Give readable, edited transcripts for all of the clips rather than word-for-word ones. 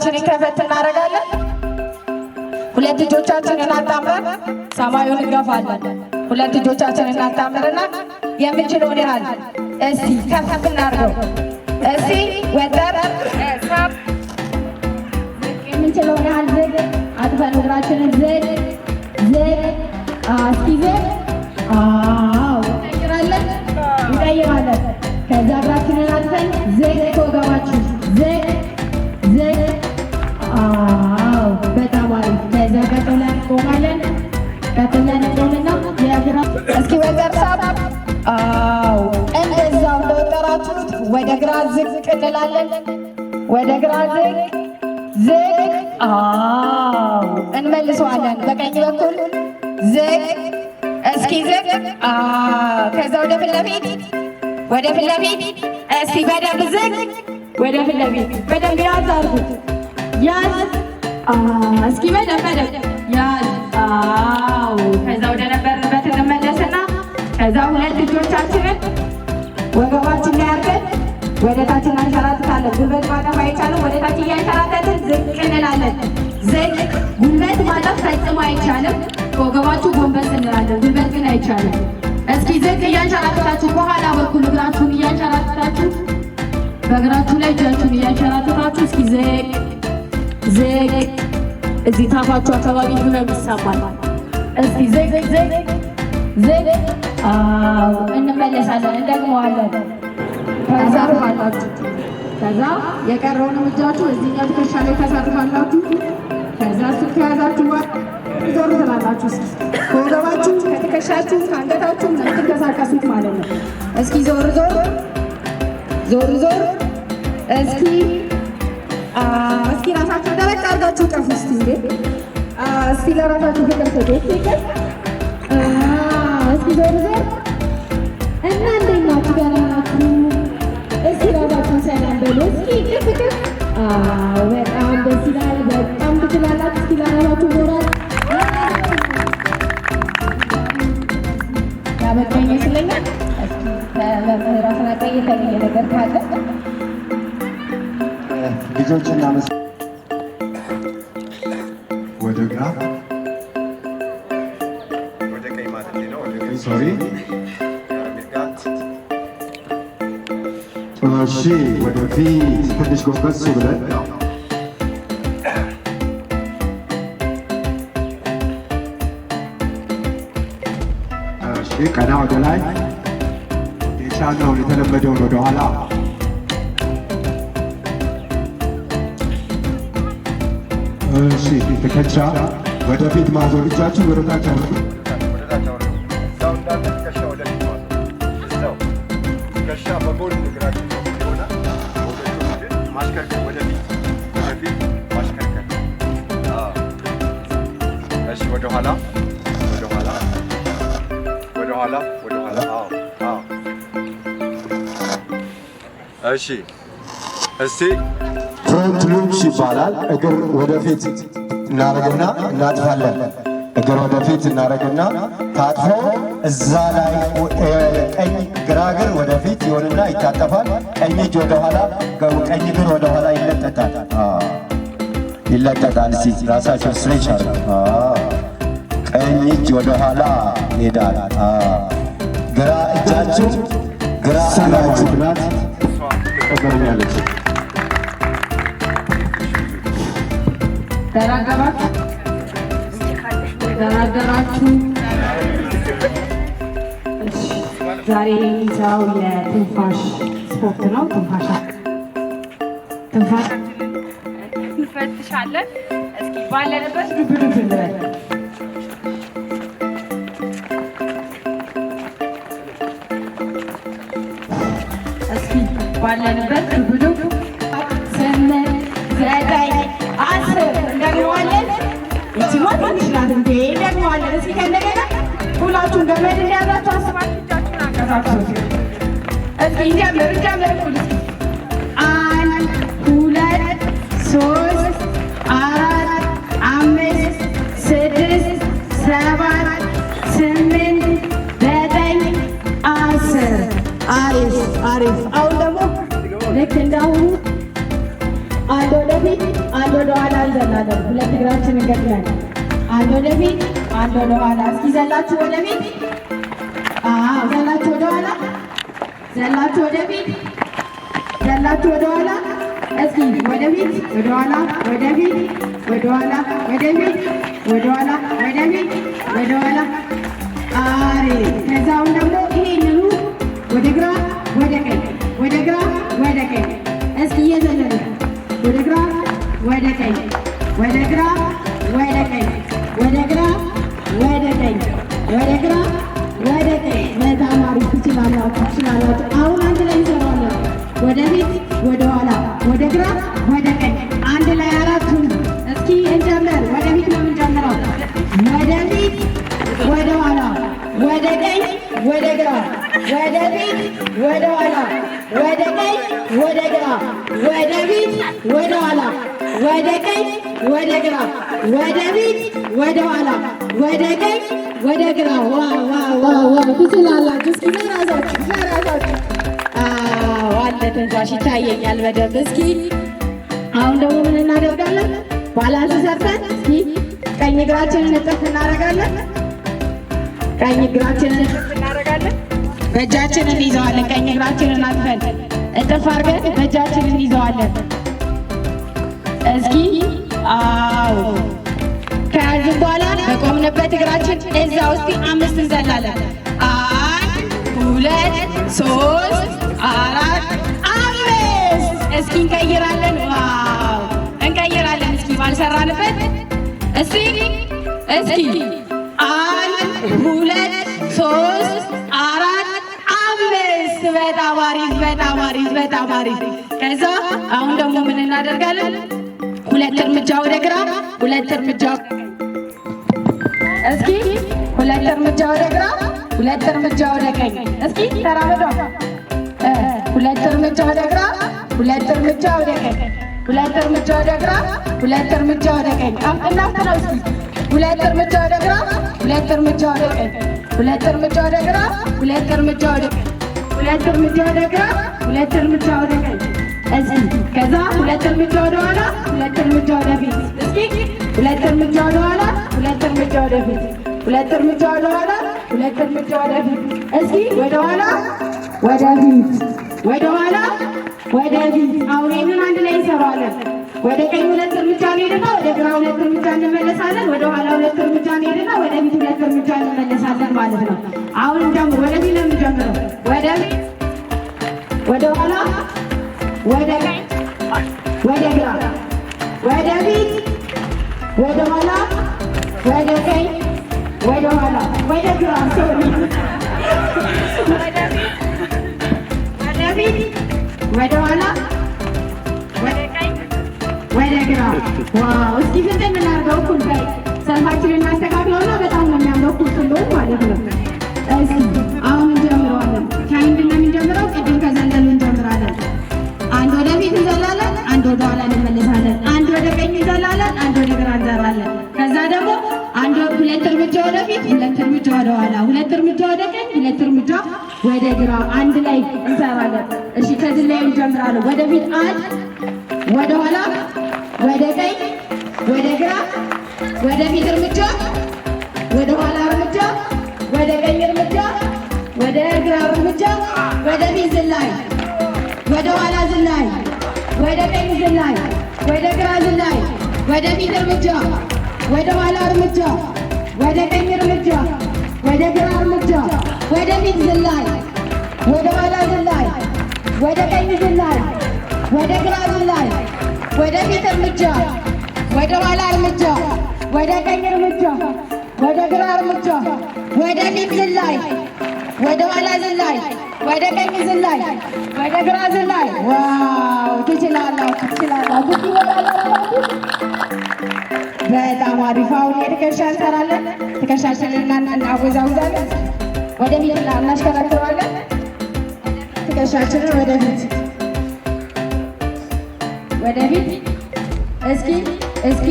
እግራችንን ከፈት እናደርጋለን። ሁለት እጆቻችንን አጣምረን ሰማዩን እንገፋለን። ሁለት እጆቻችንን እናጣምርና የምንችለውን ያህል እስቲ ከፍ እናድርገው። እስቲ ወጠር ሳብ። የምንችለውን ያህል ዝቅ አጥፈን እግራችንን ዝቅ ዝቅ፣ እስኪ ዝቅ። አዎ፣ እንቀይራለን እንቀይራለን። ከዛ እግራችንን አጥፈን ዝቅ፣ ከወገባችን ዝቅ ዝቅ። አዎ፣ በጣም አሪፍ። ከዛ ቀጥ ብለን እንቆማለን። ቀጥ ብለን እንቆምና የግራ እስኪ ወጠር ሳብ። አዎ፣ እንደዛው እንደወጠራችሁት ወደ ግራ ዝቅ እንላለን። ወደ ግራ ዝቅ ዝቅ። አዎ፣ እንመልሰዋለን። በቀኝ በኩል ዝቅ፣ እስኪ ዝቅ። አዎ፣ ከዛ ወደ ፊት ለፊት፣ ወደ ፊት ለፊት፣ እስቲ በደንብ ዝቅ፣ ወደ ፊት ለፊት በደንብ ያዝ አድርጉት። ያዝ። አዎ፣ እስኪ በደንብ በደንብ ያዝ። አዎ፣ ከዛ ወደ ነበርንበት እንመለስና ከዛ ሁለት እጆቻችንን ወገባችን ላይ አድርገን ወደ ታች እናንሸራትታለን። ጉልበት ማጠፍ አይቻልም። ወደ ታች እያንሸራተትን ዝቅ እንላለን። ዝቅ። ጉልበት ማጠፍ ፈጽሞ አይቻልም። ከወገባችሁ ጎንበስ እንላለን። ጉልበት ግን አይቻልም። እስኪ ዝቅ እያንሸራተታችሁ በኋላ በኩል እግራችሁን እያንሸራተታችሁ በእግራችሁ ላይ እጃችሁን እያንሸራተታችሁ እስኪ ዝቅ ዝቅ። እዚህ ታፋችሁ አካባቢ ህመም ይሰማል። እስኪ ዝቅ ዝቅ ዝቅ። አዎ፣ እንመለሳለን፣ እንደግመዋለን። ታሳርፋላችሁ። ከዛ የቀረውንም እጃችሁ እዚህኛው ትከሻ ላይ ታሳርፋላችሁ። ከዛ እሱን ከያዛችሁ በኋላ ዞር ትላላችሁ። እስኪ ከወገባችሁ፣ ከትከሻችሁ፣ ከአንገታችሁ ነው የምትንቀሳቀሱት ማለት ነው። እስኪ ዞር ዞር ዞር ዞር። እስኪ እስኪ ራሳችሁ ደረቅ አድርጋችሁ ቀፉ። እስኪ እንዴ፣ እስኪ ለራሳችሁ ፍቅር ስጡ። እስኪ እስኪ ዞር ዞር እና እንዴት ናችሁ? ደህና ናችሁ? እስኪ ራሳችሁን ሰላም በሉ። እስኪ ቅፍ ቅፍ። አዎ፣ በጣም ደስ ይላል። በጣም ትችላላችሁ። እስኪ ለራሳችሁ ሞራል ያበቃ ይመስለኛል። እስኪ ከመምህር አስናቀ የተለየ ነገር ካለ። ልጆች እናመስ ወደ ግራ ወደ ቀኝ ማለት ነው። ወደ ቀኝ። Sorry። ሚርጋት። እሺ፣ ወደፊት ትንሽ ጎንበስ ብለን። እሺ፣ ቀና ወደ ላይ የቻልነውን የተለመደውን ወደኋላ። እሺ፣ ትከሻ ወደፊት ማዞር፣ እጃችሁ ወደ ታች አውርዱ። ወደ ታች አውርዱ። እዛው እንዳለ ትከሻ ወደፊት ማለት ነው። እዛው ትከሻ በጎን እግራችን በኩል ይሆናል። በሁለቱ እግር ማሽከርከር፣ ወደፊት ወደፊት ማሽከርከር። አዎ። እሺ፣ ወደኋላ ወደኋላ ወደኋላ ወደኋላ። አዎ። እሺ፣ እስቲ Front lunge ይባላል። እግር ወደፊት እናደርግና እናጥፋለን። እግር ወደፊት እናደርግና ታጥፎ እዛ ላይ ቀኝ ግራ እግር ወደፊት ይሆንና ይታጠፋል። ቀኝ እጅ ወደኋላ፣ ቀኝ እግር ወደኋላ ይለጠጣል። አዎ፣ ይለጠጣል። እስቲ ራሳቸው stretch አድርጉ። አዎ፣ ቀኝ እጅ ወደኋላ ይሄዳል። አዎ፣ ግራ እጃችሁ ግራ እግራችሁ ናት ትቀበለኛለች። ደራደራችሁ ደራደራችሁ። እሺ፣ ዛሬ የሚሰራው የትንፋሽ ስፖርት ነው። ትንፋሽ ትንፋሽ እንፈትሻለን። እስኪ ባለንበት ዱብ ዱብ እንበል። እስኪ ባለንበት ዱብ ዱብ። 8፣ 9፣ 10 እንደግመዋለን። ይችማ ትንሽ ናት እንዴ? እንደግመዋለን። እስኪ ከእንደገና ሁላችሁም ገመድ እንደያዛችሁ አስባችሁ እጃችሁን አንቀሳቅሱት። እስኪ እንጀምር እንጀምር። እኩል እስኪ 1፣ 2፣ 3፣ 4፣ 5፣ 6፣ 7፣ 8፣ 9፣ 10። አሪፍ አሪፍ። አሁን ደግሞ ልክ እንዳሁኑ አንድ ወደፊት፣ አንድ ወደ ኋላ እንዘላለን። ሁለት እግራችንን ገጥመን አንድ ወደፊት፣ አንድ ወደ ኋላ። እስኪ ዘላችሁ ወደፊት። አዎ፣ ዘላችሁ ወደ ኋላ፣ ዘላችሁ ወደፊት፣ ዘላችሁ ወደ ኋላ። እስኪ ወደፊት፣ ወደ ኋላ፣ ወደፊት፣ ወደ ኋላ፣ ወደፊት፣ ወደ ኋላ፣ ወደፊት፣ ወደ ኋላ። አሪፍ። ከዛ አሁን ደግሞ ይሄንኑ ወደ ግራ፣ ወደ ቀኝ፣ ወደ ግራ፣ ወደ ቀኝ። እስኪ እየዘለለ ወደ ግራ፣ ወደ ቀኝ፣ ወደ ግራ፣ ወደ ቀኝ፣ ወደ ግራ፣ ወደ ቀኝ፣ ወደ ግራ፣ ወደ ቀኝ። በጣም አሪፍ፣ ትችላላችሁ፣ ትችላላችሁ። አሁን አንድ ላይ እንሰራዋለን። ወደፊት፣ ወደ ኋላ፣ ወደ ግራ፣ ወደ ቀኝ፣ አንድ ላይ አራቱን። እስኪ እንጀምር። ወደፊት ነው የምንጀምረው። ወደፊት፣ ወደ ኋላ፣ ወደ ቀኝ፣ ወደ ግራ፣ ወደፊት፣ ወደ ኋላ፣ ወደ ቀኝ፣ ወደ ግራ፣ ወደፊት፣ ወደ ኋላ፣ ወደ ቀኝ፣ ወደ ግራ፣ ወደፊት፣ ወደ ኋላ፣ ወደ ቀኝ፣ ወደ ግራ። Wow, wow, wow, wow! ትችላላችሁ። እስኪ ለራሳችሁ፣ ለራሳችሁ። አዎ፣ አለ ትንፋሽ ይታየኛል በደንብ። እስኪ አሁን ደግሞ ምን እናደርጋለን? Balance ሰርተን እስኪ ቀኝ እግራችንን እጥፍ እናደርጋለን። ቀኝ እግራችንን እጥፍ እናደርጋለን። በእጃችን እንይዘዋለን። ቀኝ እግራችንን አጥፈን እጥፍ አድርገን በእጃችን እንይዘዋለን። እስኪ አዎ፣ ከያዝን በኋላ በቆምንበት እግራችን እዛ ውስጥ አምስት እንዘላለን። አንድ፣ ሁለት፣ ሶስት፣ አራት፣ አምስት። እስኪ እንቀይራለን። Wow፣ እንቀይራለን። እስኪ ባልሰራንበት እስኪ እስኪ አንድ፣ ሁለት፣ ሶስት፣ አራት፣ አምስት። በጣም አሪፍ፣ በጣም አሪፍ፣ በጣም አሪፍ። ከዛ አሁን ደግሞ ምን እናደርጋለን? ሁለት እርምጃ ወደ ግራ፣ ሁለት እርምጃ፣ እስኪ ሁለት እርምጃ ወደ ግራ፣ ሁለት እርምጃ ወደ ቀኝ። እስኪ ተራመዷ። ሁለት እርምጃ ወደ ግራ፣ ሁለት እርምጃ ወደ ቀኝ፣ ሁለት እርምጃ ወደ ግራ፣ ሁለት እርምጃ ወደ ቀኝ። እናፍጥነው እስኪ። ሁለት እርምጃ ወደ ግራ፣ ሁለት እርምጃ ወደ ቀኝ፣ ሁለት እርምጃ ወደ ግራ፣ ሁለት እርምጃ ወደ ቀኝ፣ ሁለት እርምጃ ወደ ግራ፣ ሁለት እርምጃ ወደ ቀኝ። እስኪ ከዛ ሁለት እርምጃ ወደ ኋላ፣ ሁለት እርምጃ ወደፊት። እስኪ ሁለት እርምጃ ወደ ኋላ፣ ሁለት እርምጃ ወደፊት፣ ሁለት እርምጃ ወደ ኋላ፣ ሁለት እርምጃ ወደፊት። እስኪ ወደ ኋላ፣ ወደፊት፣ ወደ ኋላ፣ ወደፊት። አሁን ይህንን አንድ ላይ እንሰራዋለን። ወደ ቀኝ ሁለት እርምጃ እንሄድና ወደ ግራ ሁለት እርምጃ እንመለሳለን። ወደ ኋላ ሁለት እርምጃ እንሄድና ወደፊት ሁለት እርምጃ እንመለሳለን ማለት ነው። አሁን ደግሞ ወደፊት ነው የምንጀምረው። ወደፊት፣ ወደ ኋላ፣ ወደ ቀኝ፣ ወደ ግራ፣ ወደፊት፣ ወደ ኋላ፣ ወደ ቀኝ፣ ወደ ኋላ፣ ወደ ግራ፣ sorry፣ ወደፊት፣ ወደ ኋላ፣ ወደ ቀኝ፣ ወደ ግራ። Wow! እስኪ ፍጥን እናድርገው። እኩል በይ ሰልፋችንን እናስተካክለውና በጣም ነው የሚያምረው እኩል ስለሆን ማለት ነው። እስኪ አሁን እንጀምረዋለን። ከምንድን ነው የምንጀምረው? ቅድም ከዘለሉ እንጀምራለን። አንድ ወደፊት እንዘላለን፣ አንድ ወደ ኋላ እንመለሳለን። አንድ ወደ ቀኝ እንዘላለን፣ አንድ ወደ ግራ እንዘላለን። ከዛ ደግሞ አንድ ሁለት እርምጃ ወደፊት፣ ሁለት እርምጃ ወደ ኋላ፣ ሁለት እርምጃ ወደ ቀኝ፣ ሁለት እርምጃ ወደ ግራ አንድ ላይ እንሰራለን። እሺ፣ ከዚህ ላይ እንጀምራለን። ወደፊት አንድ፣ ወደ ኋላ፣ ወደ ቀኝ፣ ወደ ግራ፣ ወደፊት እርምጃ፣ ወደ ኋላ እርምጃ፣ ወደ ቀኝ እርምጃ፣ ወደ ግራ እርምጃ፣ ወደፊት ዝላይ፣ ወደ ኋላ ዝላይ፣ ወደ ቀኝ ዝላይ፣ ወደ ግራ ዝላይ፣ ወደፊት እርምጃ፣ ወደ ኋላ እርምጃ፣ ወደ ቀኝ እርምጃ፣ ወደ ግራ እርምጃ፣ ወደፊት ዝላይ፣ ወደ ኋላ ዝላይ፣ ወደ ቀኝ ዝላይ፣ ወደ ግራ ዝላይ፣ ወደፊት እርምጃ፣ ወደ ኋላ እርምጃ፣ ወደ ቀኝ እርምጃ፣ ወደ ግራ እርምጃ፣ ወደፊት ዝላይ፣ ወደ ኋላ ዝላይ፣ ወደ ቀኝ ዝላይ፣ ወደ ግራ ዝላይ። Wow! ትችላላችሁ፣ ትችላላችሁ። በጣም አሪፍ። አሁን የትከሻ እንሰራለን። ትከሻችንን እናወዛውዛለን። ወደፊት እናሽከረክረዋለን። ትከሻችንን ወደፊት፣ ወደፊት። እስኪ እስኪ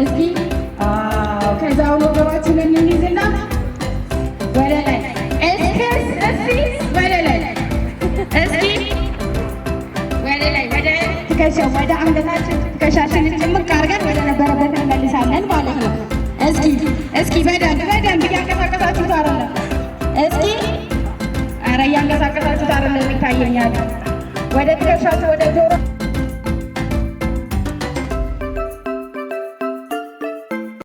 እስኪ። አዎ፣ ከዛ አሁን ወገባችንን እንይዝና ወደ ላይ እስክስ። እስኪ ወደ ላይ፣ እስኪ ወደ ላይ፣ ወደ ትከሻ ወደ አንገታችን ትከሻችንን ጭምቅ አድርገን ወደ ነበረበት እንመልሳለን ማለት ነው። እስኪ እስኪ በደንብ በደንብ እያንቀሳቀሳችሁት አይደለም? እስኪ ኧረ እያንቀሳቀሳችሁት አይደለም፣ ይታየኛል። ወደ ትከሻችሁ፣ ወደ ጆሮ።